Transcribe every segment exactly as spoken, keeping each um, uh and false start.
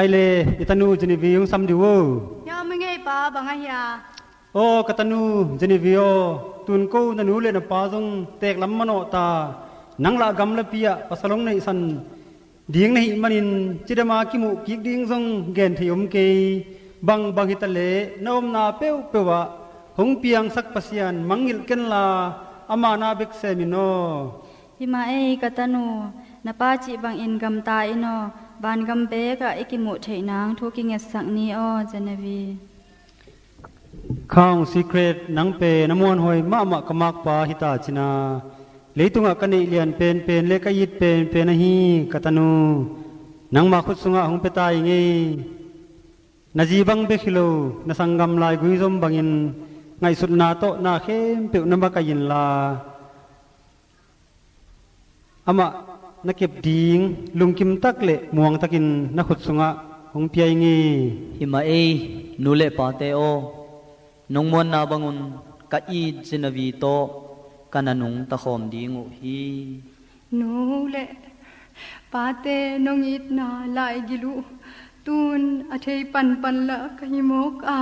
Ai le, i tanu Genevieve hong sam dih uh. Hia, mi ngei pa, bang a hia? Aw, ka tanu Genevieve aw, tun ko na nu le na pa zong teeklam manawh ta, nang lah gamlapi ah pasal hong neihsan ding na hih manin cidama kimuh kik ding zong gen thei om kei. Bang bang hita leh na omna peuhpeuh ah hong piangsak Pasian mangngilh kenla, ama na bek sem in aw. Hi mah ei ka tanu, na pa cih bangin gamta in aw, vangam bekah i kimuh theih nang thu kingetsak ni aw, Genevieve. Khang Secret, nang pen a muanhuai mahmah ka makpa hita cina. Leitungah ka neih lian penpen le ka it penpen ahi ka tanu. Nangma khut sungah hong pia ta i ngei. Na zi bang bek hi lo, na sanggam laigui zom bangin ngaihsutna tawh na khempeuh na makaih inla, amah na kep ding lungkim tak le muang takin na khut sungah hong pia i ngei. Hi mah ei, nu le pate aw, nong muanna bangun ka it Genevieve tawh ka na nungta khawm ding uh hi. Nu le pate, nong itna laigil uh tun a thei panpan lah ka hi mawk a.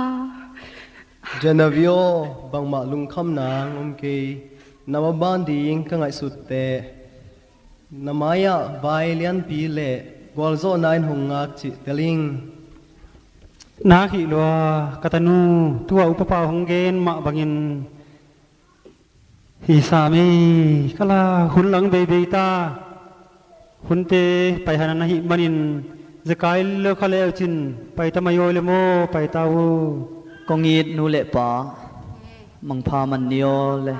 Genevieve aw, bangmah lungkham nang om kei. Na maban ding ka ngaihsut teh na mai-ah vai lianpi le gualzawhna in hong ngak cih tel ing. Nak hi lua ka tanu, tua upapa hong gen mah bangin hi sam ei, ka la hun lang beibei ta. Hunte pai han a na hih manin zekai leu kha leu cin pai ta mai aw le maw, pai ta uh. Kong it nu le pa, mangpha man ni aw le.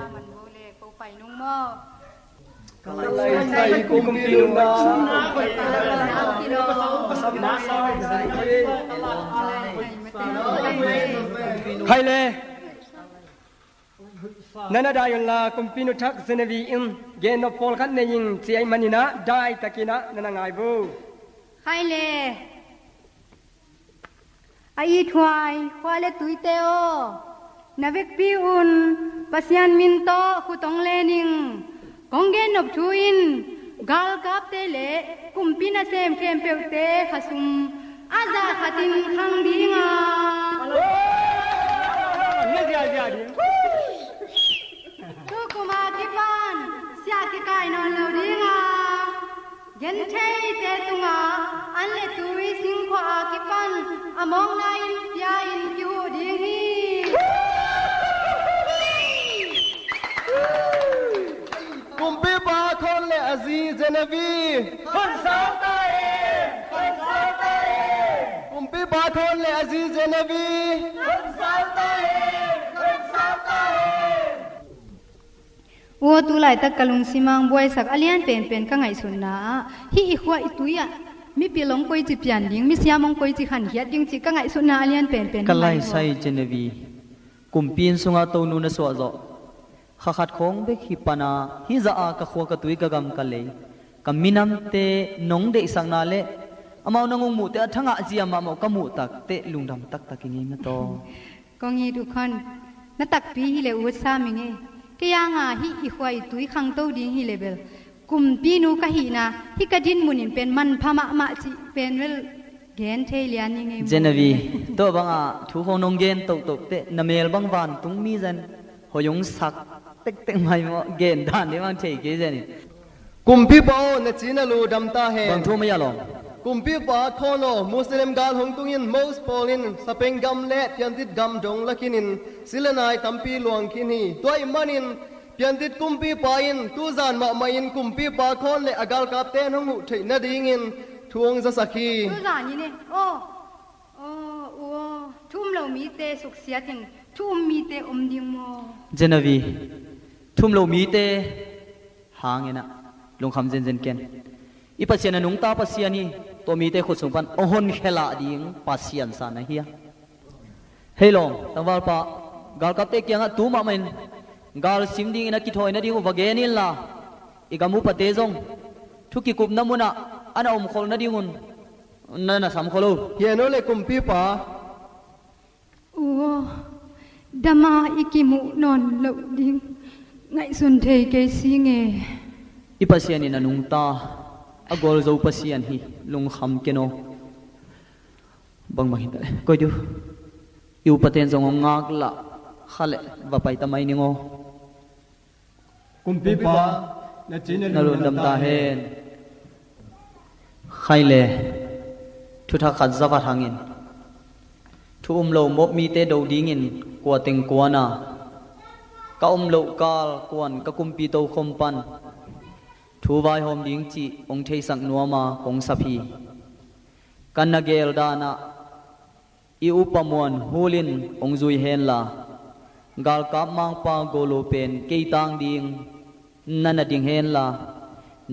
Hai le. Na na dai unla, kumpinu thak Genevieve in gennop pawlkhat nei ing ci ahih manin ah dai takin ah na na ngai vo. Hai le. A ithuai khua le tuite aw, na vekpi un Pasian min tawh khut hong len ing. Kong gennop thu in galkapte le kumpi nasem khempeuhte khasum a zah khatin khang ding a, tukum a kipan siah kikai nawn lo ding a, gentheite tungah an le tui singkhuah a kipan a mawkna in pia in kihuh ding hi. Kumpipa Thawn le a zi Genevieve. Khonsau ta hen! Khonsau ta hen! Kumpipa Thawn le a zi Genevieve. Khonsau ta hen! Khonsau ta hen! Aw, tu laitak ka lungsim ah buaisak a lian penpen ka ngaihsutna ah, hih i khua i tui ah mipil hong koici pian ding, misiam hong koici khankhiat ding cih ka ngaihsutna a lian penpen ka laisai Genevieve. Kumpi inn sungah Tonu na suahzawh kha khat khawng bek hi pana, hih zah a ka khua ka tui ka gam ka lei, ka minamte nong deihsakna le amau nang hong muhte a thangah zia mahmah ka muh takteh lungdam taktak i ngei mataw. Kong it uh khon, na takpi hileh ut sam i ngei. Kei a nga hih i khua i tui khangto ding hileh bel kumpinu ka hihna hih ka dinmun in pen manpha mahmah cih pen bel gen thei lian i ngei. Genevieve, tua bangah thu khawng nong gen tohtoh teh na mel bang vantung mi zen hoih hong sak tektek mai maw, gen dan ding bang thei kei zen in. Kumpipa aw, na ci na lu dam ta hen. Bang thu mah a lawm? Kumpipa Thawn aw, Muslim gal hong tungin Moses pawl in Spain gam le piantit gam dong la khinin si le nai tampi luang khin hi. Tua ahih manin piantit kumpipa in tuzan mahmah in kumpipa Thawn le a galkapte in hong huh theih nadingin thu hong zasak hi. Tuzan in e, aw. Aw, u aw, thu um lo mite suksiat in thu um mite om ding maw? Genevieve, thu um lo mite hangin ah lungkham zenzen ken. I Pasian a nungta Pasian hi. Tua mite khut sung pan hong honkhia lah ding Pasian sa na hi a. Hei lawm, tangvalpa, galkapte kiangah tu mahmah in gal sim dingin a kithawi nading uh va gen inla, i gam upate zong thu kikupna munah a na omkholh nadingun na na samkhol uh. Hian aw le kumpipa. U aw, dama i kimuh nawn loh ding ngaihsun thei kei si nge. I Pasian in a nungta, a gualzo Pasian hi. Lungkham ken aw. Bang bang hi ta le. Koi diu. I upaten zong hong ngak lah kha le va pai ta mai ning aw. Kumpipa, na ci na lungdam ta hen. Khai le, thuthak khat za vat hangin, thu um lo mawk mite do dingin kua teng kuan a, ka um loh kal kuan ka kumpi tokhom pan thu vaihawm ding cih hong theisak nuam a kong sap hi. Ka na gel danah i upa Muan Hul in hong zui henla, galkap mangpa Golo pen kei tang ding na na ding henla,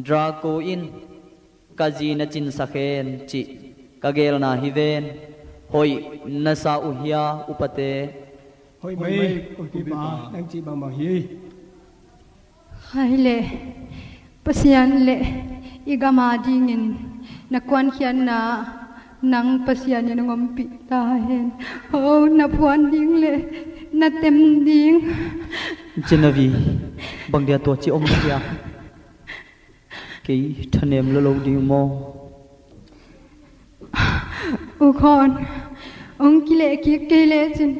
Draco in ka zi na cinsak hen cih ka gelna hi ven. Hoih na sa uh hia, upate? Hoih mai, kumpipa, nang cih bangbang hi. Hai le, Pasian le i gam a dingin na kuankhiatna nang Pasian in hong ompih ta hen. Ho na phuan ding le na tem ding. Genevieve, bang dia tua ci om hia? Kei thanem lo lo ding maw? U Khawn, hong kileh kik kei lecin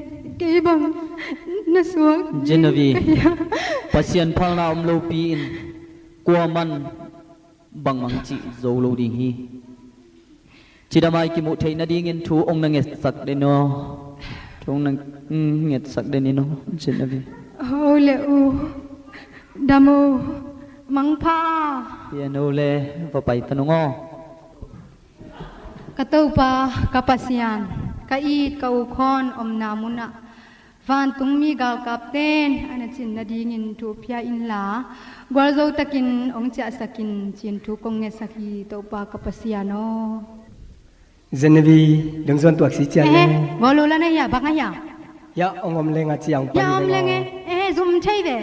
kei bang na suak ding. Genevieve, ka hia? Pasian phalna om lopi in kuaman bangmang cih zo lo ding hi. Cidam a i kimuh theih nadingin thu hong na ngetsak den aw. Thu hong na, mm, ngetsak den in aw, Genevieve. Ho le u, dam u, mangpha. Pian o le, va pai ta nung aw. Ka Topa, ka Pasian, ka it ka U Khawn omna munah vantungmi galkapten a na cin nadingin thu phia inla, gualzo takin hong ciahsak in, cin thu kong ngetsak hi, Topa ka Pasian aw. Genevieve, dungzuan tuak si cian le. Golo la na hia, bang a hia? Hia, hong om leng a ciang pai leng aw. Hia, hia, hia, zum thei ve.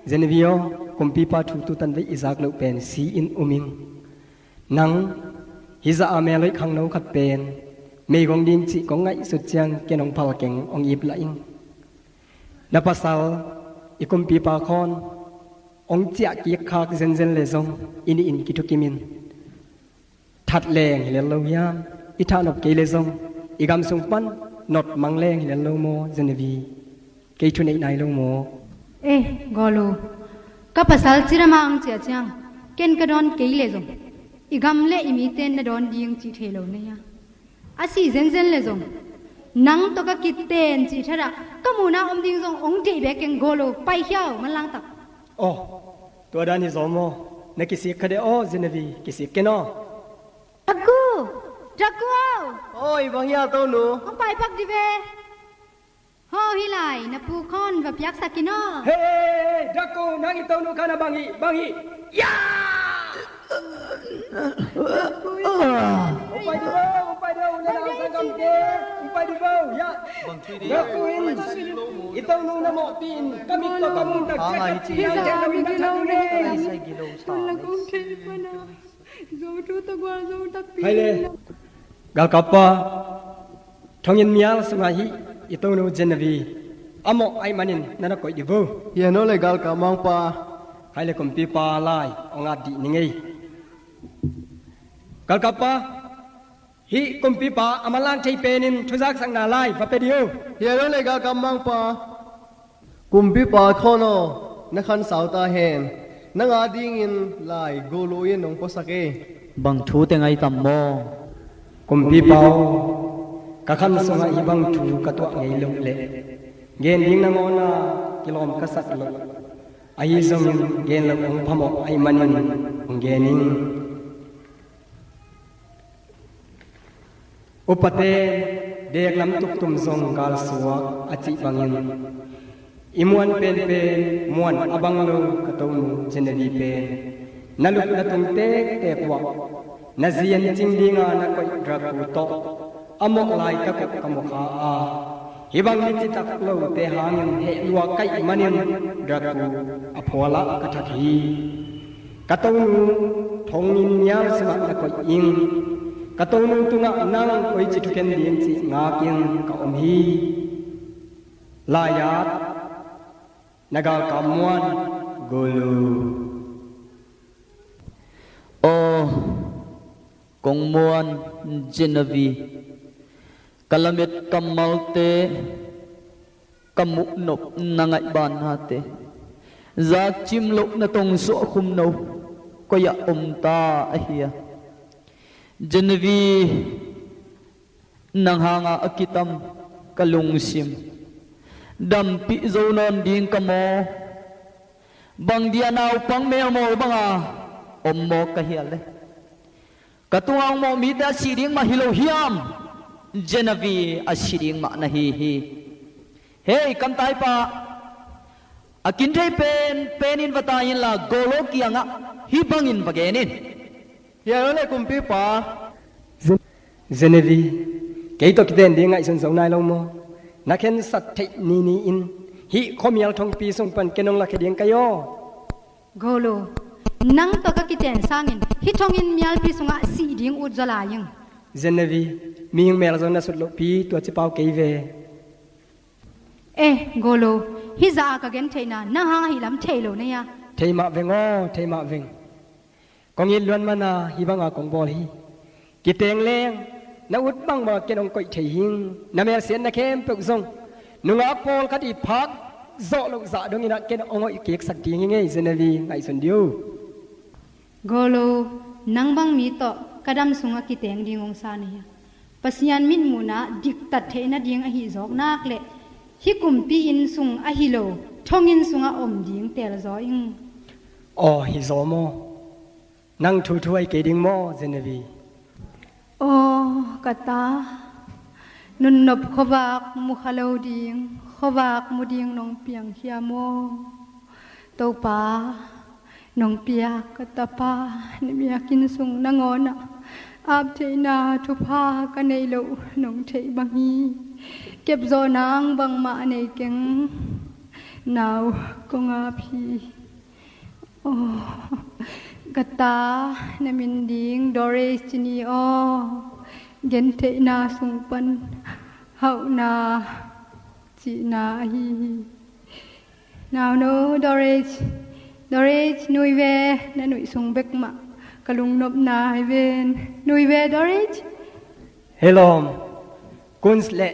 Genevieve aw, kumpipa thu tutan vei i zak loh pen si in um ing. Nang, hih zah a mel hoih khangno khat pen meigong ding cih kong ngaihsut ciang ken hong phal keng, hong ip lah ing. Na pasal, i kumpipa Khawn hong ciah kik khak zenzen le zong i nihin kithukim in. That leng hi lel lo hiam? I thahnop kei le zong, i gam sung pan notmang leng hi lel lo maw, Genevieve? Kei thuneih nai lo maw? Eh, Golo, ka pasal cidam a hong ciah ciang ken ka dawn kei le zong, i gam le i mite na dawn ding cih thei lo na hia? A si zenzen le zong, nang tawh ka kitten cih thatah ka muhna om ding zong hong deih bek keng, Golo, pai hiau manlang tak. Aw, tua dan hi zaw maw? Na kisik kha de aw, Genevieve, kisik ken aw. Draco! Draco aw! Oi, bang hia, tonu? Hong pai pak di ve. Ho, hih lai na pu Khawn va piaksak in aw. Hei, hei, hei, Draco, nang i tonu kha na bang hi, bang hi. Ya! Hong pai di vo, hong pai di vo, na nang sanggamte, hong pai di vo, ya. Draco in i tonu na mawhpiin, ka mit tawh ka mun tak ciang, ka ciang, ka min na thak ne. Hai le. Galkappa, thonginn mial sungah hih i tonu Genevieve a mawh ahih manin na na koih di vo. Hian aw le galkap mangpa. Hai le kumpipa lai, hong at dih ni ngei. Galkappa, hih kumpipa a manlang thei penin thuzaksakna lai va pe di o. Hian aw le galkap mangpa. Kumpipa Khawn aw, na khansau ta hen. Nang a dingin lai Golo in hong puasak e. Bang thu teng ai tam maw? Kumpipa aw, ka khan sungah hih bang thu ka tuah ngei loh leh gen ding nangawn a kilawm ka sak loh. Ahi zongin gen loh hong phamawh ahih manin hong gen ing. Upate, deklam tuktum zong galsuak a cih bangin, i muan penpen muan a bang lo ka tonu Genevieve pen na lup na tung tektek uah na zi en cing dinga na koih Draco tawh a mawh laitak uh ka mawh kha a, hih bang ni citak lote hangin heh lua ka hih manin Draco a phual ah ka thak hi. Ka tonu thonginn mial sungah na koih ing. Ka tonu tungah nang koici thuken ding cih ngakin ka om hi. Lai-at, na galkap muan Golo. Aw, kong muan Genevieve. Ka lamet kammalte, ka muhnop na ngaihbannate, zakcim loh na tongsuah khumno koi-ah om ta ahi a? Genevieve, nang hanga a kitam ka lungsim dampih zo nawn ding ka maw? Bang dia naupang melmawl banga om mawk ka hia le? Ka tunga hong mawh mite a sih ding mah hi lo hiam? Genevieve a sih ding mah na hi hi. Hei, kan taipa, a kin thei pen penin va tai inla, Golo kiangah hih bangin va gen in. Hiah lo le kumpipa. Genevieve, kei tawh kiten ding ngaihsun zo nai lo maw? Na khensat theih nini in hih khuamial thongpi sung pan ken hong lakhia ding ka hi aw. Golo, nang tawh ka kiten sangin hih thonginn mialpi sungah sih ding ut zaw lai ing. Genevieve, mihing mel zong na sut lohpi tua ci pau kei ve. Eh, Golo, hih zah a ka gentheihna nang hang ahi lam thei lo na hia? Thei mah veng aw, thei mah veng. Kong it luan mana hih banga kong bawl hi. Kiteng leng na ut bangbanga ken hong koih thei hing. Na melsiatna khempeuh zong nungak pawlkhat i phak zawh loh zah donginah ken hong hoih kiksak ding hi ngei, Genevieve, ngaihsun dih uh. Golo, nang bang mi tawh ka dam sungah kiteng ding hong sa na hia? Pasian mitmuhna diktat theih nading ahi zawk nak le hih kumpi inn sung ahi lo thonginn sungah om ding telzaw ing. Aw, hi zaw maw? Nang thuthu ahi kei ding maw, Genevieve? Aw, ka ta, nunnop khuavak mu kha lo ding, khuavak mu ding nong piangkhia maw? Topa, nong piak ka tapa na biakinn sung nangawnah ap theihna thupha ka neih loh nong theih bang hi. Kepzawh nang bangmah nei keng, nau kong ap hi. Aw, ka ta, na min ding Doris ci ni aw. Gentheihna sung pan hauhna cihna ahi hi. Nauno Doris, Doris, nui ve, na nuih sung bek mah ka lungnopna hi ven. Nui ve Doris. Hei lawm, Kuns le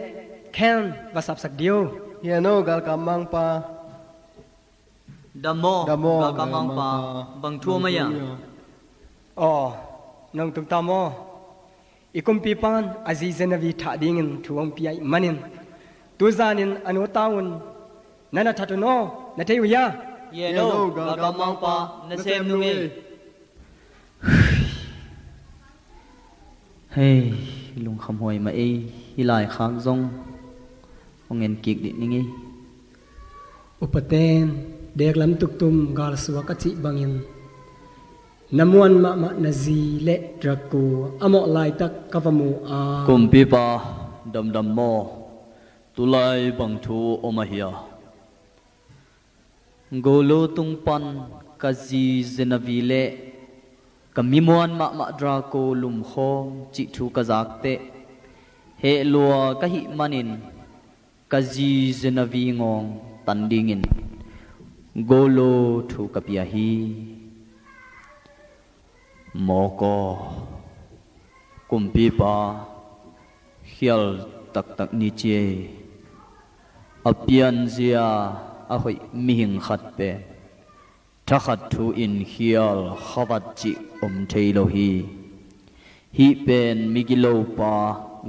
Ken va sapsak dih uh. Hiah no, galkap mangpa. Dam maw, galkap mangpa, bang thu om a hia? Aw, nong tung ta maw? I kumpipan a zi Genevieve thah dingin thu hong pia ih manin tuzanin a nu ta un. Na na that un aw, na thei uh hia? Hiah no, galkap mangpa, na sem nung ei. Hei, lungkhamhuai mah ei, hih laikhak zong hong en kik dih ning ei. Upaten, deklam tuktum galsuak a cih bangin na muan mahmah na zi le Draco a mawh laitak ka va mu a. Kumpipa, damdam maw? Tulai bang thu om a hia? Golo tung pan ka zi Genevieve le ka mi muan mahmah Draco lumkhawm cih thu ka zak teh, heh lua ka hih manin ka zi Genevieve ngawng tan dingin Golo thu ka pia hi. Mawk aw, kumpipa, khial taktak ni ci ei. A pianzia a hoih mihing khat pen thakhat thu-in khial khavat cih om thei lo hi. Hih pen migilopa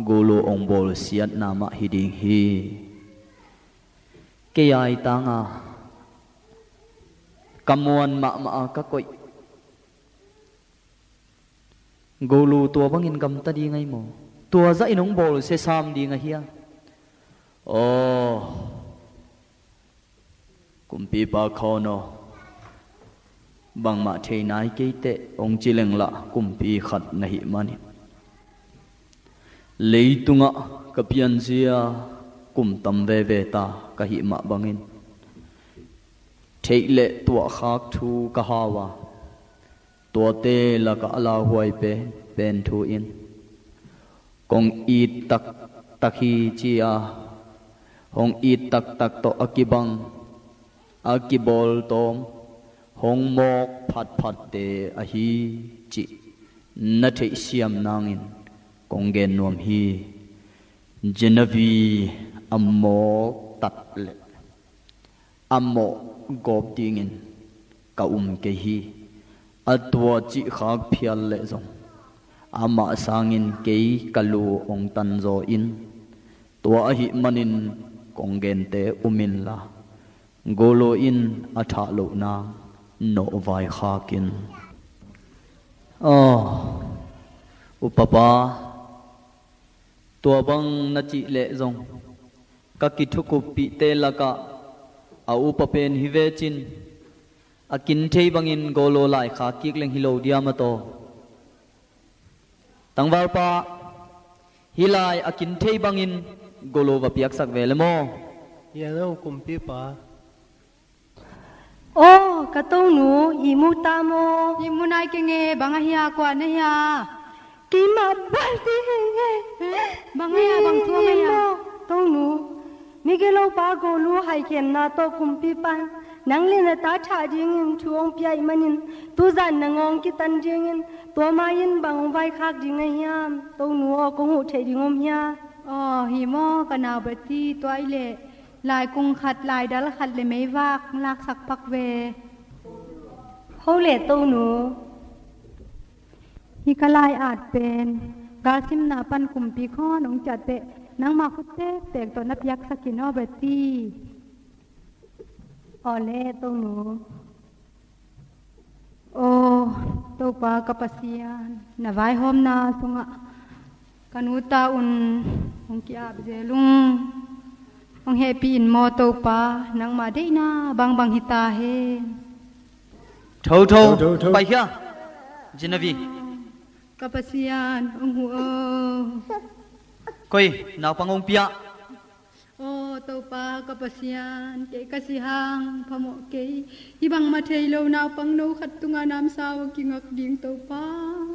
Golo hong bawlsiatna mah hi ding hi. Kei a i tanga ka muan mahmah a ka koih Golo tua bangin gamta ding ahi maw? Tua zahin hong bawlsia sam ding ahi a? Aw, kumpipa khawn aw, bangmah thei nai kei teh hong ci lenglah kumpi khat na hih manin, leitungah ka pianzia kum tam veve ta ka hih mah bangin theih le tuahkhak thu ka hau a, tuate lakah a lauhuai pen, pen thu in kong it taktak hi ci a, hong it taktak tawh a kibang, a kibawltawm, hong mawk phatphatte ahi cih na theihsiam nangin kong gen nuam hi. Genevieve a mawk tat leh a mawh gawp dingin ka um kei hi. A tua cihkhak phial leh zong amah sangin kei ka lu hong tanzaw in, tua ahih manin kong gente um inla, Golo in a thah lohna nawh vaikhak in. Aw, upapa, tua bang na cih leh zong ka kithukuppihte lakah a upa pen hi vecin, a kin thei bangin Golo laikhak kik leng hi lo diam a taw? Tangvalpa, hih lai a kin thei bangin Golo va piaksak ve le maw? Hi a lo kumpipa. Aw, ka tonu, ihmu ta maw? Ihmu nai keng e, bang a hia, kua na hia? Keimah bang ti heng e. Bang a hia, bang thu a hia? Tonu, migilopa Golo haikhemna tawh kumpipan nang le na ta thah dingin thu hong pia ahih manin, tuzan na ngawng kitan dingin tua mai-in bang hong vaikhak ding a hiam? Tonu aw, kong huh theih ding om hia? Aw, hi maw, ka nau Betty, tua i leh laikung khat, laidal khat le meivak laksak pak ve. Ho le tonu. Hi ka lai-at pen galsimna pan kumpi khawn hong ciah teh, nangmah khut tektek tawh na piaksak in aw Betty. Aw le tonu. Aw, Topa ka Pasian, na vaihawmna sungah ka nu ta un hong ki-ap zel ung. Hong hehpih in maw Topa, nangmah deihna bangbang hi ta hen. Tho, tho. Tho, tho, tho. Paikhia. Genevieve. Ka Pasian, hong huh aw. Koi, naupang hong pia. Aw Topa ka Pasian, kei ka si hang phamawh kei. Hih bangmah thei lo naupang no khat tungah namsau a kingak ding Topa,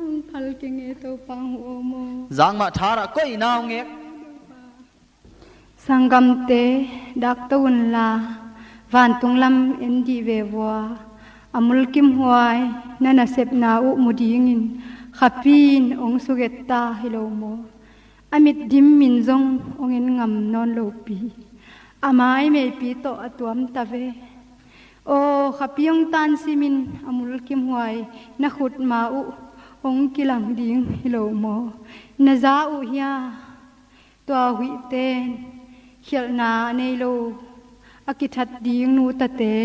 hong phal keng e Topa, hong huh aw maw. Zangmah thar ah koi na hong ngek. Sanggamte, dakto unla, vantung lam en dih ve vua. A mulkimhuai na nasepna uh mu dingin khapi in hong suget ta hi lo maw? A mitdim in zong hong en ngam nawn lopi, a mai meipi tawh a tuam ta ve. Aw, khapi hong tansimin a mulkimhuai na khutma uh hong kilang ding hi lo maw? Na za uh hia? Tua huihte in khialhna a nei lo, a kithat ding nutate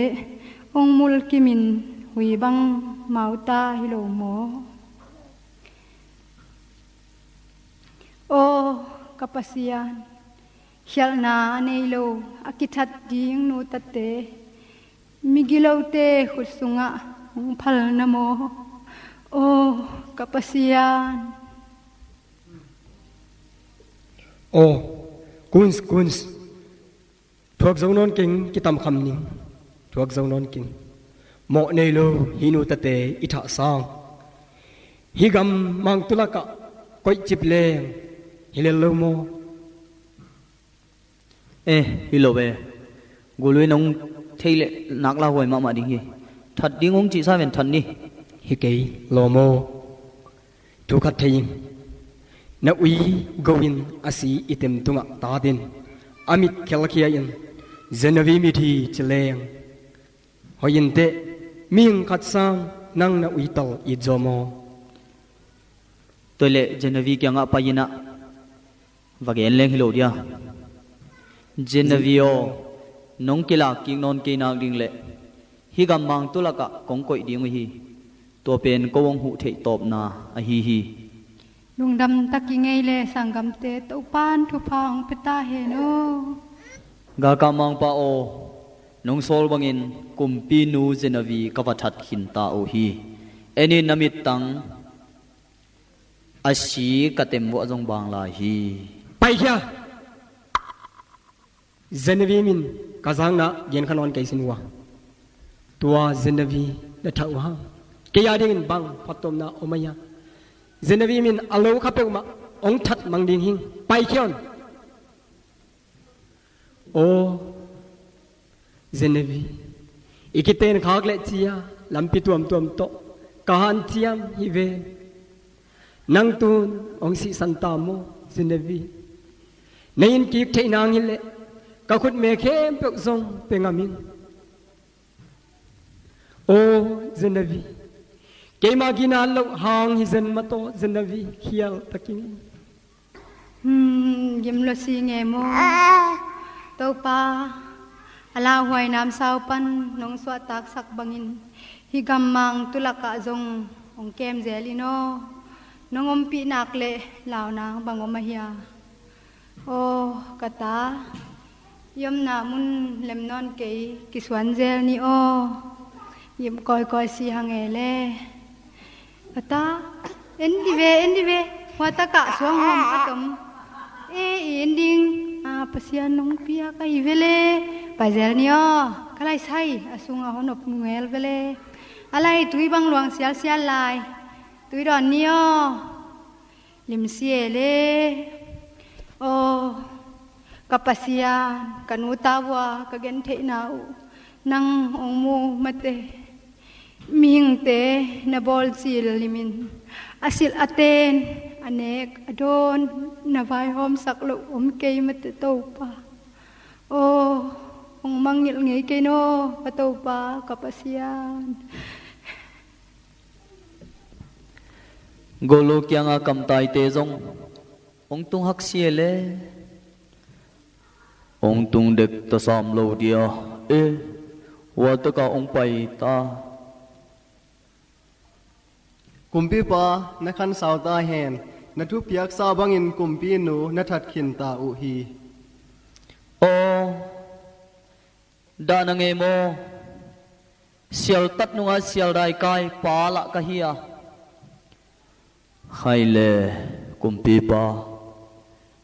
hong mulkimin hui bang mau ta hi lo maw? Aw ka Pasian, khialhna a nei lo, a kithat ding nutate migilote khut sungah hong phal na maw? Aw ka Pasian. Aw, Kuns, Kuns. Thuak zo nawn keng, kitam kham ning. Thuak zo nawn keng. Mawh nei lo hih nutate i thah sang. Hih gam mangtulakah koihcip leng hi lel lo maw? Eh, hi lo ve. Gulu in hong thei leh nak lauhuai mahmah ding hi. That ding hong cihsa ven, that ni. Hi kei, lawm aw. Thu khat thei in, na ui go in a si i tem tungah tat in, a mit khelkhia in, Genevieve mit hi ci leng hoih inteh, mihing khat sang nang na uital it zaw maw? Tua leh Genevieve kiangah pai in ah va gen leng hi lo dia? Genevieve aw, nong kilak kik nawn kei nak ding leh hih gam mangtulakah kong koih ding uh hi. Tua pen ko hong huh theih tawpna ahi hi. Lungdam tak i ngei le sanggamte, Topan thupha hong pia ta hen aw. Galkah mangpa aw, nong sawl bangin kumpinu Genevieve ka va that khin ta uh hi. En in, na mittang a si ka tem vuah zong bang lai hi. Paikhia. Genevieve min ka zakna gen kha nawn kei sin uh a. Tua Genevieve na thah uh hang, kei a dingin bang phattuamna om a hia? Genevieve min a lo kha peuhmah hong that mang ding hing. Paikhia un. Aw Genevieve, i kiten khak leh cia lampi tuamtuam tawh ka hanciam hi ven. Nang tun hong sihsan ta maw Genevieve? Na in kik theih nang hileh ka khutme khempeuh zong pia ngam ing. Aw Genevieve, keima ginat loh hang hi zen mataw Genevieve, khial takin. Hmm, gim lo si nge maw? Topa, a lauhuai namsau pan nong suahtaksak bangin hih gammang tulakah zong hong kem zel in aw. Nong ompih nak le launak bang om a hia? Aw ka ta, i omna mun lem nawn kei, kisuan zel ni aw. Gim kawikawi si hang e le. A ta, en di ve, en di ve. Hua takah suang hawm a tom. E, i en ding. A, Pasian nong piak ahi ve le. Pai zel ni aw. Ka laisai, a sungah hon op ngel ve le. A lai tui bang luang sialsial lai. Tui dawn ni aw. Lim si e le. Aw ka Pasian, ka nu ta vua ka gentheihna uh nang hong mu mate. Mihingte na bawlcil limin a silh a ten, a nek a dawn, na vaihawmsak loh om kei mate Topa. Aw hong mangngilh ngei kei naw ka Topa, ka Pasian. Golo kianga kamtaite zong hong tung hak si e le. Hong tung dek tasam lo dia e. Hua taka hong pai ta. Kumpipa, na khansau ta hen. Na thupiaksa bangin kumpinu na that khin ta uh hi. Aw, dah na ngei maw? Sialtat nunga sialdaikai pa lah ka hi a. Khai le kumpipa,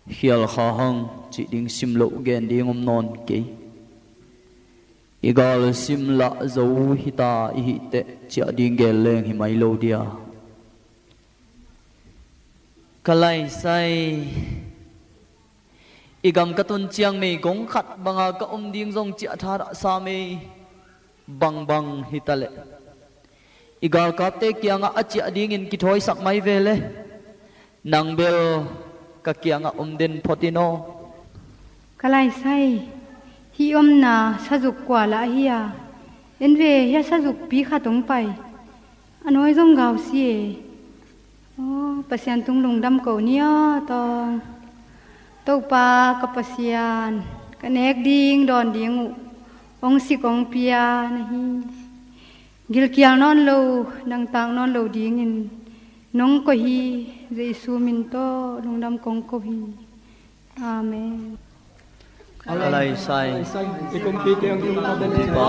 khial kha hang cih ding sim loh gen ding om nawn kei. I gal sim lah zo hita i hih teh ciah ding gel leng hi mai lo dia. Ka laisai, i gam ka tun ciang meigong khat banga ka om ding zong ciah tha dah sa mei. Bangbang hitaleh i galkapte kiangah a ciah dingin kithawisak mai ve le. Nang bel ka kiangah om den phot in aw. Ka laisai, hih omna sazuk kua lah hi a? En ve, hia sazukpi khat hong pai. A nawi zong gau si e. Aw, Pasian tung lungdam ko ni aw tawng. Topa ka Pasian, ka nek ding dawn ding uh hong sik hong pia na hi. Gilkial nawn lo, nangtak nawn lo dingin nong koih hi. Jesu min tawh lungdam kong ko hi. Amen. Ka laisai. I kumpite hong tung ta den pa.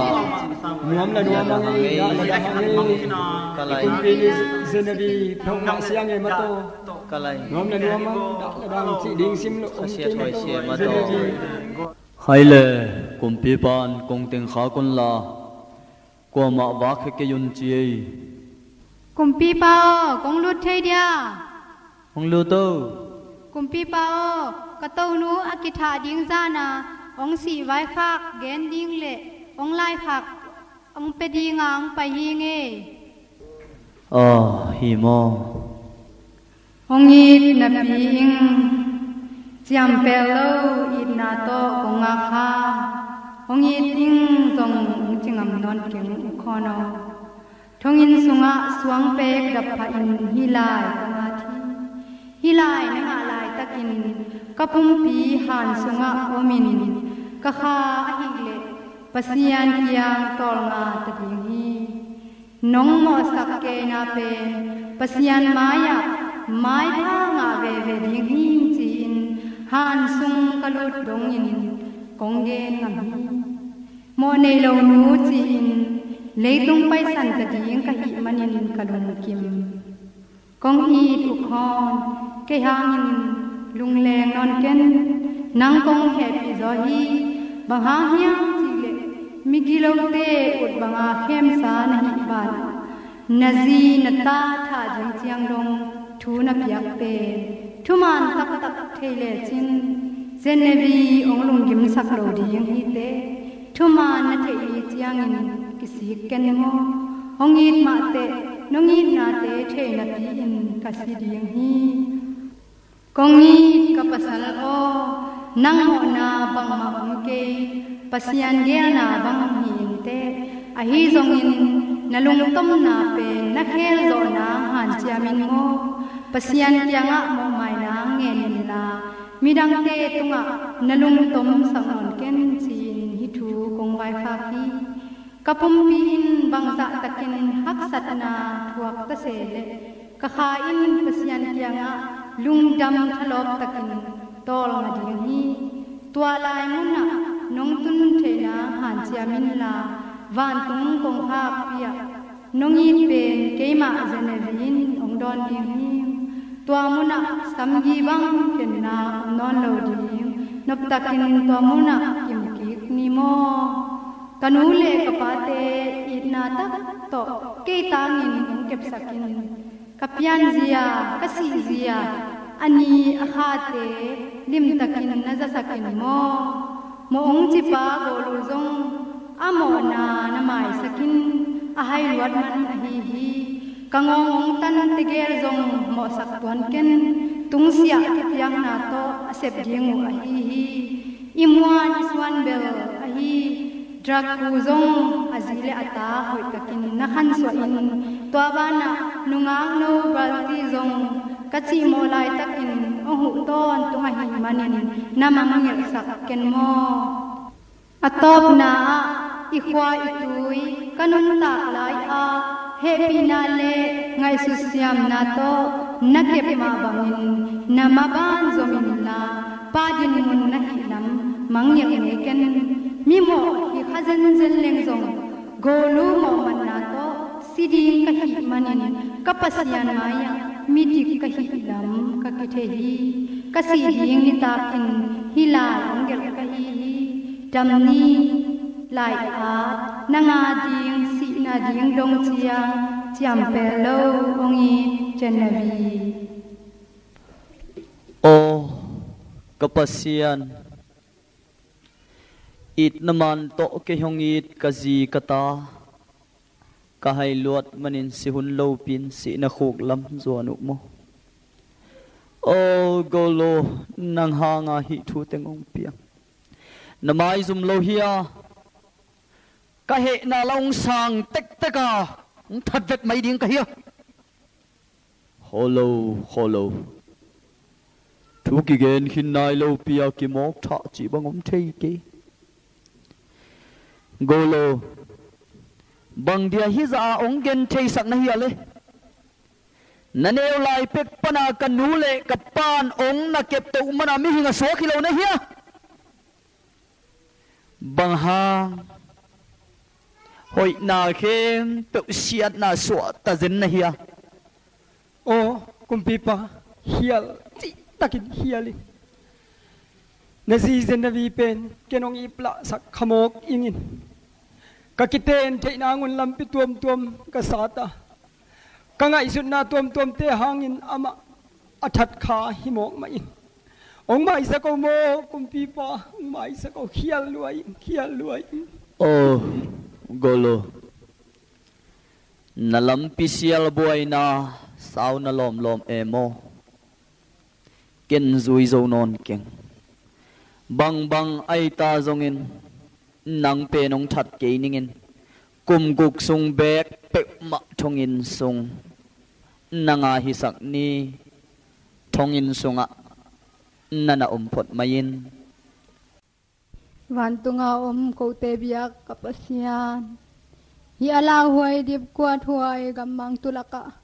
Nuam la nuam hang ei, dah la dah hang ei. Ka lai. I kumpi ni Genevieve phawk mah siang e mataw. Ka lai. Nuam la nuam hang, dah la dah hang cih ding sim loh om kei mataw. Hai le, kumpipan kong teng khak un la. Kuamah vak khe kei un ci ei. Kumpipa aw, kong lut thei dia? Hong lut o. Kumpipa aw, ka tonu a kithah ding zana hong sih vaikhak gen ding le hong laikhak hong pia dinga hong pai hi ngei. Aw, hi maw? Hong it napi ing, ciampel lo itna tawh kong ngak kha. Hong it ing zong hong ci ngam nawn keng uh khawn aw. Thonginn sungah suangpek dap phahin hih lai kong at hi. Hih lai na ngah laitakin ka pumpi han sungah omin ka kha ahih leh Pasian kiang tawlnga ta ding hi. Nong mawhsak keina pen Pasian mai-ah maipha ngah veve ding hi ci-in han sung ka lut dongin kong gen ngam hi. Mawh nei lo nu ci-in leitung paisan ta ding ka hih manin ka lungkim. Kong it uh khawn, kei hangin lungleng nawn ken. Nang kong hehpih zaw hi. Bang hang hiam cihleh migilote ut banga khemsa na hih banah na zi na ta thah ding ciang dong thu na piak pen thuman taktak thei lecin Genevieve hong lunggimsak lo ding hi teh. Thuman na theih hi ciangin kisik ken maw? Hong it mahteh nong itnate thei napi-in ka si ding hi. Kong it ka pasal aw, Nang mawhna bangmah om kei, Pasian geelna bang hi inteh. Ahi zongin na lungtomna pen na kheelzawhna hanciam in maw, Pasian kiangah mawhmaina ngen inla, midangte tungah na lungtom sak nawn ken, ci-in hih thu kong vaikhak hi. Ka pumpi in bangzah takin haksatna thuak ta se leh, ka kha in Pasian kiangah lungdam thalawp takin tawlnga ding hi. Tua lai munah nong tun theihna hanciam inla, vantung kongkhakpi ah nong it pen keimah Genevieve in hong dawn ding hi. Tua munah samgi bang kenna om nawn lo ding, noptakin tua munah kimkik ni maw. Ka nu le ka pate itna tak tawh kei tangin hong kepsak in. Ka pianzia, ka sihzia, a ni a khate limtakin na zasak in maw. Mawh hong cipa Golo zong a mawhna na maisak in, a hai luat man ahi hi. Ka ngawng hong tan tegel zong mawhsak tuan ken, tungsiah thupiakna tawh a sep ding uh ahi hi. I muan i suan bel ahi. Drug ku zong a zi le a ta hoih takin na khansuah in, tua banah nungak no Balti zong ka cihmawh laitakin hong huh tawntung ahih manin na mangngilhsak ken maw. A tawpna ah i khua i tui ka nuntak lai-ah hehpihna le ngaihsut siamna tawh na kep mah bangin na maban zom inla, pa dinmun na hih lam mangngilh ngei ken. Mimawh hi kha zenzen leng zong, Golo mawhmatna tawh si ding ka hih manin ka Pasian mai-ah midik ka hih lam ka kithei hi. Ka sih ding nitakin hih lai hong gelh ka hi hi. Dam ni, lai-at, nang a ding sihna ding dong ciang ciampel lo hong it, Genevieve. Aw ka Pasian, itna man tawh kei hong it ka zi ka ta, ka hai luat manin si hun lopin sihna khuk lam zuan uh maw. Aw Golo, nang hanga hih thu teng hong piang. Na maizum lo hi a, ka hehna la hong sang tektek a, hong that vet mai ding ka hi a. Kholo, kholo. Thu kigen khin nai lopi a kimawk thah cih bang om thei kei. Golo, bang dia hih zah a hong gen theisak na hia le? Na neu lai pek pana ka nu le ka pan hong na kepto mana mihing a suak hi lo na hia? Bang hang hoihna khempeuh siatna suahta zen na hia? Aw kumpipa, khial cihtakin khial in. Na zi Genevieve pen ken hong iplahsak khamawk ingin, ka kiten theihna ngun lampi tuamtuam ka sat a, ka ngaihsutna tuamtuamte hangin amah a that kha hi mawk mah in. Hong maisak o maw kumpipa, hong maisak o, khial lua in, khial lua in. Aw Golo, na lampi sial buaina sau na lawmlawm e maw? Ken zui zo nawn keng. Bangbang aita zongin nang pen hong that kei ningin, kum guk sung beek peuhmah thonginn sung nanga hisak ni. Thonginn sungah na na om phot mai in. Vantunga om kote biak ka Pasian, hih a lauhuai dipkuat huai gammang tulakah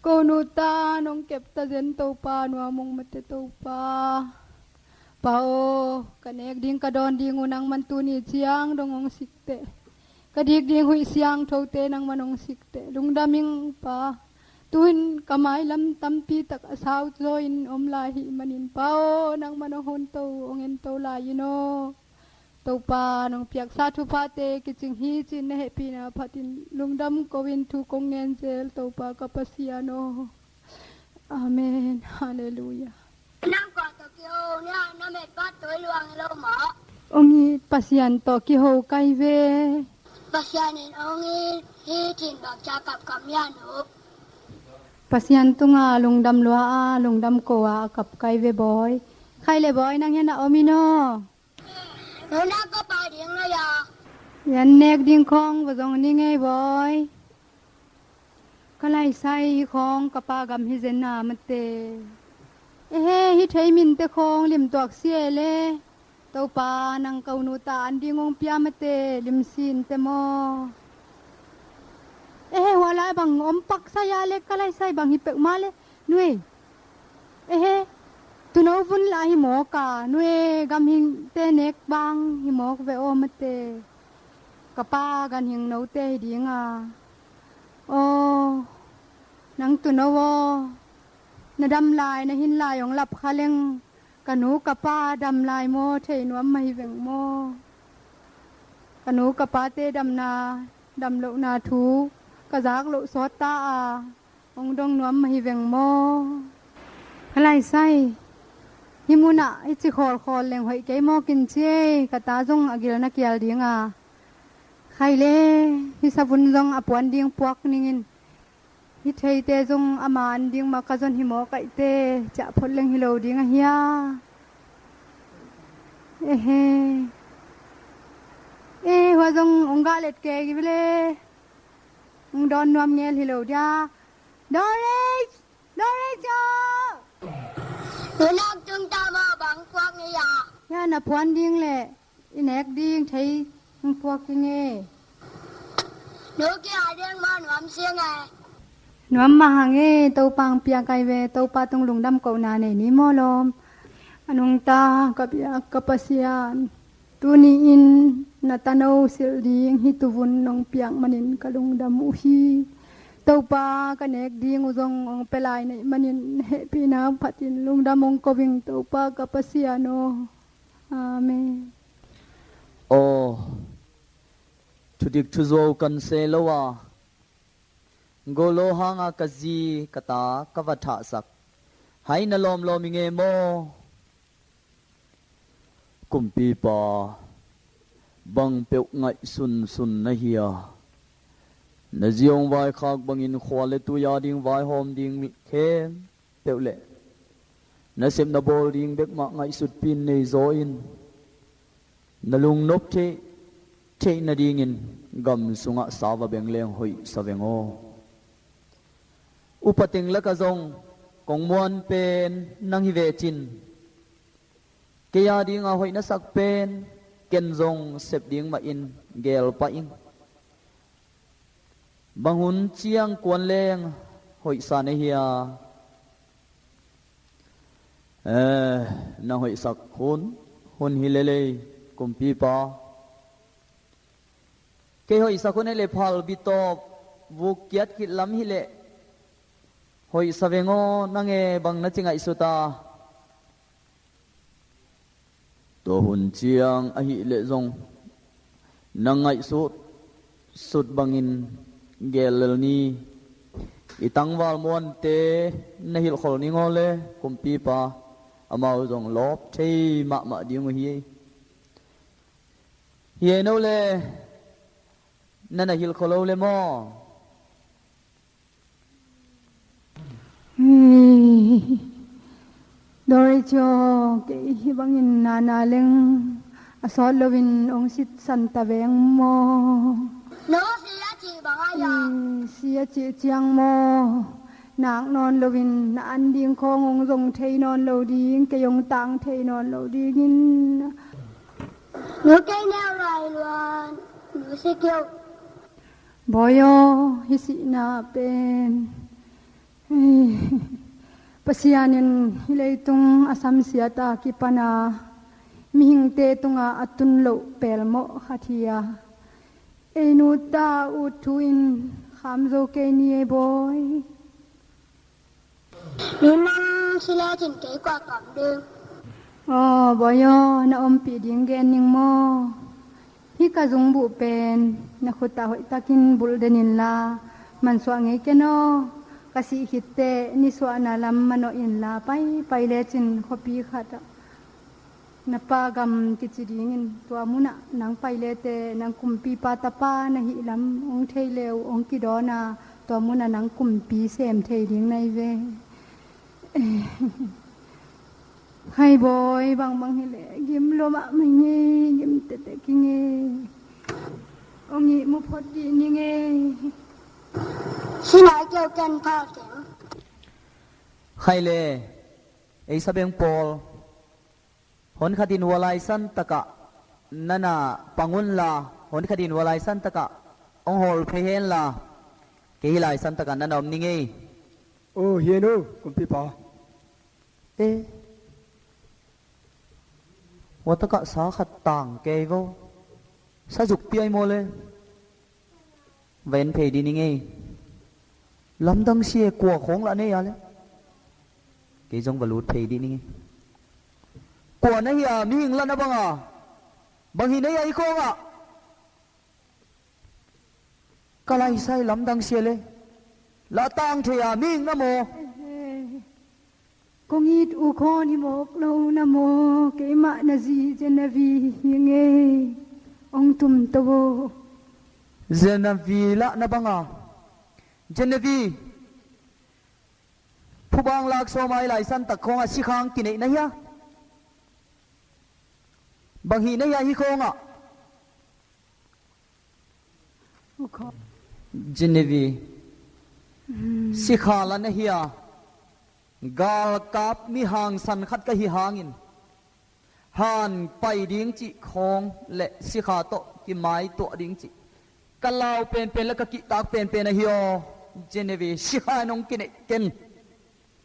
ko nu ta nong kepta zen Topa, nuam ung mate Topa. Pa aw, ka nek ding ka dawn ding uh nangman tuni ciang dong hong sikteh. Ka dik ding huih siangthote nangman hong sikteh. Lungdam ing Pa. Tuin ka mailam tampi tak a sauzaw in om lai hih manin Pa aw, nangman hong honto, hong ento lai in aw. Topa nong piaksa thuphate kicing hi ci-in na hehpihna phatin lungdam ko-in thu kong ngen zel Topa ka Pasian aw. Amen. Halleluiah. Nang kua tawh kiho nia, na metpa toi luang lo maw? Ong it, Pasian tawh kiho kai ve. Pasian in ong it hi cin bakcia kapkap nia nu. Pasian tunga lungdam lua a, lungdam ko a, a kap kai ve bawi. Khai le Bawi, nang hian a om in aw. Nuna ka pa ding na ya. Yan nek ding khawng va zong ni ngei Bawi. Ka laisai hi khawng ka pa gam hi zen na mate. Ehe, hi thei minte khawng lim tuak si e le. Topa nang ko nu ta an ding ong pia mate, lim sinte maw. Ehe, hua lai bang om pak sai a le ka laisai bang hi pek ma le. Nui. Ehe, tuno vun la hi mawk a, nui, gam hing te nek bang hi mawk ve aw mate. Ka pa gan hing no te hi ding a. Aw, nang tuno aw. Na dam lai, na hin lai ong lap kha leng. Ka nu ka pa dam lai maw, thei nuam mah hi veng maw. Ka nu ka pa te damna, dam lohna thu, ka zak loh sawt ta a. Ong dong nuam mah hi veng maw. Ka laisai. Hi munah hi ci khawlkhawl leng hoih kei maw kin ci ei, ka ta zong a gil na kial ding a. Khai le, hi savun zong a puan ding puak ningin. Hi theite zong ama an ding mah ka zon hi maw kaihte, ciah phot leng hi lo ding a hia. Ehe. Eh, hua zong ong gah let kei gi bele. Ong dawn nuam ngel hi lo dia. Doris! Doris aw! Nunok tung ta ma bang puak ni ya. Ya na puan ding le i nek ding thei ong puak ding e. Nu kia ding ma nuam siang e. Nuam mah hang e, Topa ong piak ai ve, Topa tung lungdam kohna nei ni maw lawm. A nungta ka biak ka Pasian. Tuni-in na tano silh ding hi tuvun nong piak manin ka lungdam uh hi. Topa ka nek ding uh zong ong pia lai neih manin hehpihna phatin lungdam ong ko ing Topa ka Pasian aw. Amen. Aw, thudik thuzuau kan se lo a, golo hanga ka zi ka ta ka va thahsak hai na lawmlawm i nge maw? Kumpipa, bang peuh ngaihsunsun na hi a, na ziong vaikhak bangin khua le tui a ding vaihawm ding khempeuh le na sep na bawl ding bekmah ngaihsutpin nei zaw in, na lungnop theih theih nadingin gam sungah sa va beng leng hoih sa veng aw. Upa teng lakah zong kong muan pen nang hi ve cin. Kei a dinga hoih na sak pen ken zong sep ding mah in geel pah ing. Bang hun ciang kuan leng hoih sa na hi a. Eh, na hoihsak hun, hun hi lelei, kumpipa. Kei hoihsak hun hi le phal bitawp vuk kiat khit lam hi leh hoih sa veng aw, nang e bang na ci ngaihsut a. Tua hun ciang ahih leh zong na ngaihsut sut bangin geel lel ni. I tangval muante na hilhkhol ning aw le, kumpipa, amau zong lawp thei mahmah ding uh hi. Hi ei no le, na na hilhkhol lo le maw? Hei, Doris aw, kei hi bangin nana leng a sawt loin ong sitsan ta veng maw? No si a cih bang a ya. Hei, si a cih ciang maw? Nak nawn loin na an ding khawng ong zong thei nawn lo ding, kei ong tang thei nawn lo dingin. Nu kei neu lai luan, nu si keu. Bawi aw, hi sihna pen. Hei, Pasian in hi leitung a samsiat a kipan a mihingte tunga a tun loh pelmawh khat hi a. Ei nu ta ut thu in kham zo kei ni ei bawi. Nunang si lecin kei kua kam ding. Aw, bawi aw, na ompih ding gen ning maw? Hi ka zungbuh pen na khutah hoihtakin bulh den inla, mansuah ngei ken aw. Ka sih khitteh nisuahna lam manawh inla, paipai lecin khuapi khatah na pa gam kici dingin tua munah nang pai lete nang kumpipa tapa na hih lam hong thei le uh hong kidawn a, tua munah nang kumpi sem thei ding na hi ve. Hai bawi, bangbang hileh gim lua mahmah ing ei, gim tektek ing ei. Ong ihmu phot dih ning ei. Sinai keu ken phal keng. Hai le, ei sabeng pawl, hon khatin hua laisan takah nana pang unla, hon khatin hua laisan takah ong hawl phei henla, kei hih laisan takah nana om ning ei. O, hi en o, kumpipa. E, hua takah sa khat tang kei vo. Sa zuk piai maw le? Va en phei dih ning ei. Lamdang sia, kua khawng lah nei a le? Kei zong va lut phei dih ning ei. Kua na hi a, mihing lah na bang a? Bang hi na hi a hih khawngah? Ka laisai lamdang sia le. Lah tang thei a, mihing na maw? Kong it U Khawn hi mawk lo na maw, keimah na zi Genevieve hi ing ei, ong tum to vo. Genevieve lah na bang a? Genevieve, phubang lak sawm a hih laisan tak khawngah sikha ong kineih na hia? Bang hi na hia hih khawngah? Genevieve, sikha la na hi a, galkap mi hangsan khat ka hi hangin, han pai ding cih khawng le sikha tawh kimaituah ding cih ka lau penpen le ka kihtak penpen ahi aw. Genevieve, sikha in ong kineih ken.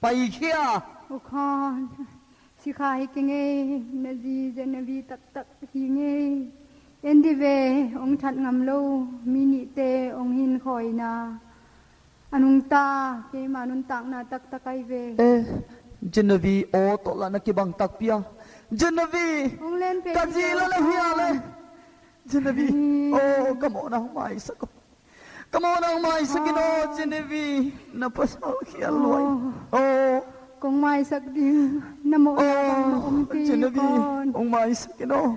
Paikhia. U Khawn, sikha hi keng ei, na zi Genevieve taktak hi ing ei. En dih ve, ong that ngam lo mi nihte ong hin khawina a nungta, keima nuntakna taktak ahi ve. E, Genevieve aw tawh lah na kibang takpi a. Genevieve, ka zi lah na hi a le. Genevieve, o, ka mawhna hong maisak o. Ka mawhna hong maisak in aw, Genevieve. Na pasal khial luai. O. Kong maisak ding, na mawhna bangmah om kei, Genevieve, hong maisak in aw.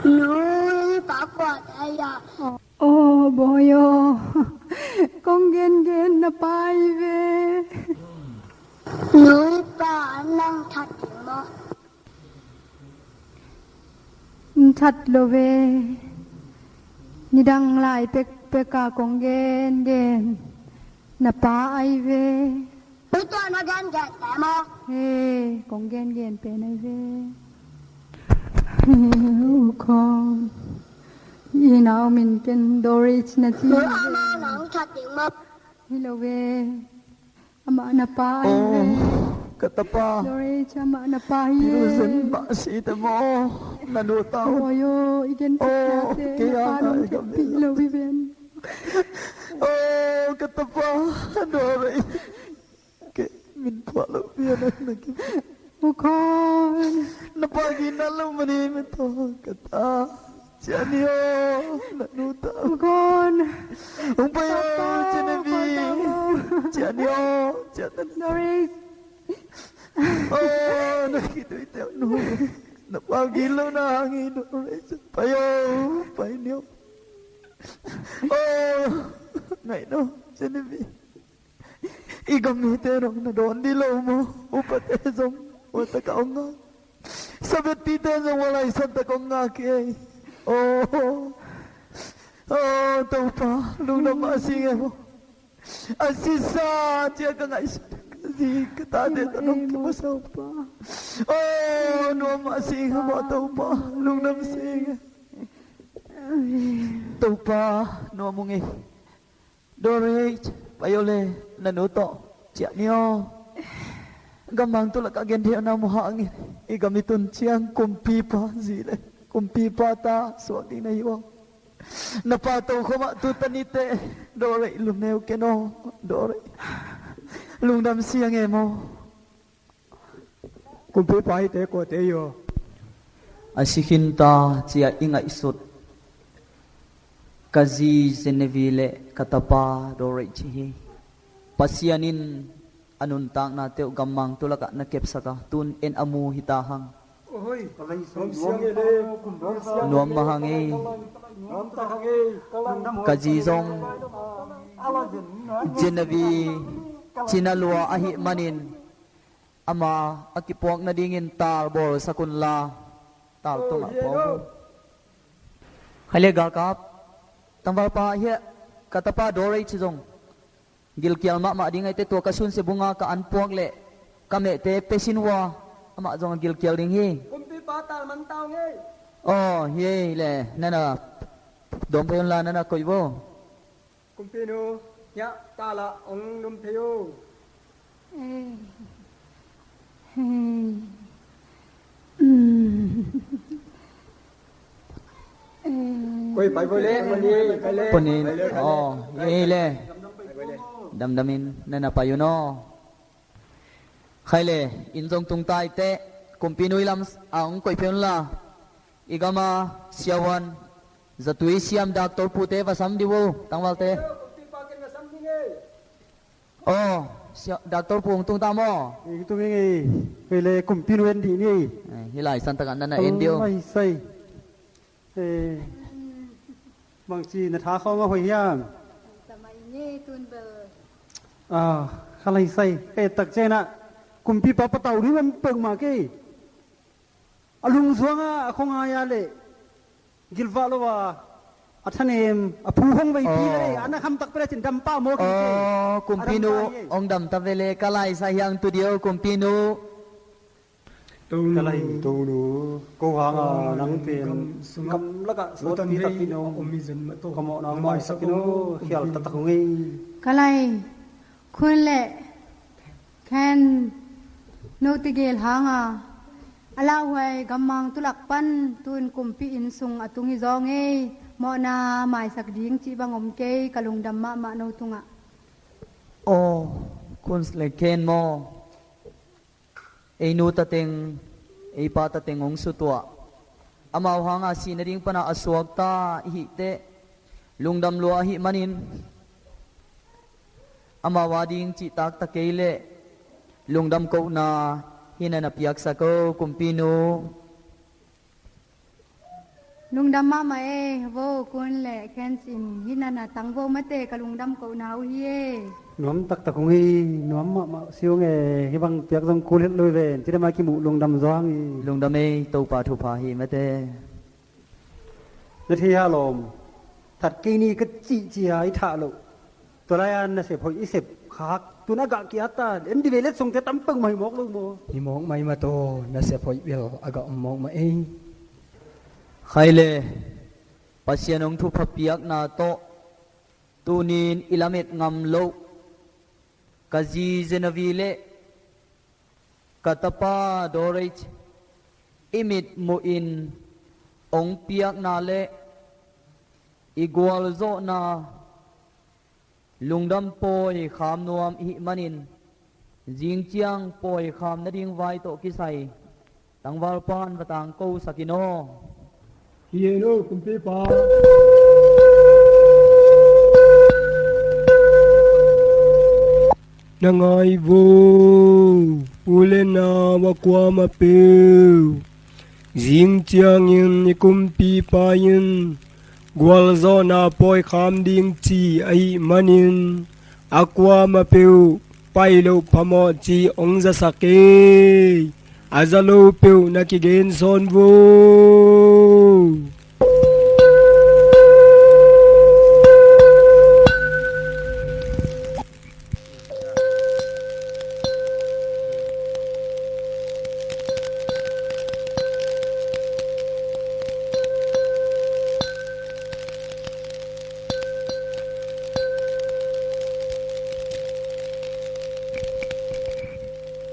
Nui pa kua ta ya. O, bawi aw. Kong gengen na pa hi ve. Nui pa, nang that ding maw? Ong that lo ve. Nidang lai pekpek a kong gengen na pa ahi ve. Tua na gengen pen maw? He, kong gengen pen ahi ve. He, U Khawn, i nau min ken Doris na ci hi ve. Amah nang that ding maw? Hi lo ve. Amah na pa ahi ve. Ka tapa. Doris, amah na pa hi e. Zen mah si te maw, na nu tau. Oi o, i gen pih na te, na pa nong kep pih lo hi ven. O, ka tapa, Doris. Kei min phuah lo pian na kep. U Khawn. Na pa gina lo mani min tawh ka ta. Ciah ni aw, na nu ta. U Khawn. Hong pai aw, Genevieve. Ciah ni aw, ciah ta. Doris. Aw, na khitui teuh nu. Na pa gilo na hang hi Doris. Pai aw, pai ni aw. Aw, ngaih no, Genevieve. I gam mite zong na dawn dih lo maw? Upate zong hua takah hong ngak. Sabettite zong hua laisan takah hong ngak hi ei. Aw, aw, Topa, lungdam mah si ing e maw? A sisa ciah ka ngaihsut ka zi ka tate tawh nong kipasa. Aw, nuam mah si ing e maw, Topa, lungdam si ing e. Topa, nuam ung ei. Doris, pai o le, na nu tawh ciah ni aw. Gammang tu lakah gentheihna mu hangin i gam i tun ciang kumpipa zi le kumpipa ta suak ding na hi uh aw. Na pa tokhom ah tu ta ni teh, Doris, lungneu ken aw, Doris. Lungdam siang e maw. Kumpipa, hihte kuate hi aw? A si khin ta ci-a i ngaihsut ka zi Genevieve le ka tapa Doris hi. Pasian in a nuntaknate uh gammang tu lakah na kepsak a, tun en a mu hi ta hang. Nuam mah hang ei. Ka zi zong Genevieve cina lua ahih manin Ama a kipuak nadingin tal bawlsak unla, tal tungah puak uh. Khaile galkap, tangvalpa hiah ka tapa Dorei ci zong gilkial mahmah ding aite, tua ka sunsia bunga ka anpuak le ka mehte pesin uh a, amah zong a gilkial ding hi. Kumpipa tal man tau ngei. Aw, hi ei le, nana dom phei unla nana koih vo. Kumpinu, hiah talah ong dom phei uh. Koi pai vo le, poni, poni. Aw, ei le. Damdamin nana pai un aw. Khaile, inn zong tung ta aite, kumpinu i lam a ong koih phei unla. I gama siavuan zatui siam doctor pute va sam dih uh, tangvalte. Aw, doctor pu hong tung ta maw? Hong tung ing ei. Kei le kumpinu en dih ni ei. Hih lai santak ah nana en dih uh. Kha lai sai. Bangci na tha khawng a hoih hiam? Kha lai sai. Kei tak ciangin ah kumpipa patau ding om peuhmah kei. A lungzuang a, a khuangai a le gilvah lo a, a thanem a phu hong veipi le a na kham tak pele cin dampa maw kei. Aw, kumpinu, hong dam ta vele, ka laisa hiang tu dio kumpinu. Ka lai tonu, ko hanga nang pen kam lakah sawtpi takin om, ka mawhna maisakin om, khial taktak hong ei. Ka lai, khun le khen no tegel hanga a lauhuai gammang tulak pan tun kumpi inn sung a tung hi zaw ngei, mawhna maisak ding cih bang om kei, ka lungdam mahmah no tungah. Aw, khun le khen maw? Ei nu tateng, ei pa tateng hong sutuah, amau hanga sih nading pana a suakta i hih teh lungdam lua ahih manin, amau ading cih takta kei leh lungdam kohna hih na na piaksak o kumpinu. Lungdam mahmah e, vo kun le khen sin hih na na tang vo mate, ka lungdam kohna uh hi e. Nuam taktak hong hi, nuam mahmah siung e, hih bang piak zong kul het lui ven, cidam a kimuh lungdam zuang hi. Lungdam e, Topa thupha hi mate. Na thei ha lawm, that kei ni ka cihcia i thah loh. Tua lai-a nasep hoih i sep khak tun a gah ki-at ta, en di ve letsongte tam peuhmah hi mawk lo maw? Hi mawk mah hi mah taw, nasep hoih bel a gah om mawk mah ei. Khai le, Pasian hong thupha piakna tawh tunin i lamet ngam loh ka zi Zenavi le ka tapa Doreit i mitmuhin hong piakna le i gualzawhna lungdam pawi kham nuam ihih manin, zingciang pawi kham nading vai tawh kisai tangvalpan va tangkosak in aw. Hi en o kumpipa. Na ngai vo, u le nau a kuamah peuh. Zing ciangin i kumpipa in gualzawhna pawi kham ding ci ahih manin a kuamah peuh pai loh phamawh ci hong zasak e. A za lo peuh na kigen sawn vo.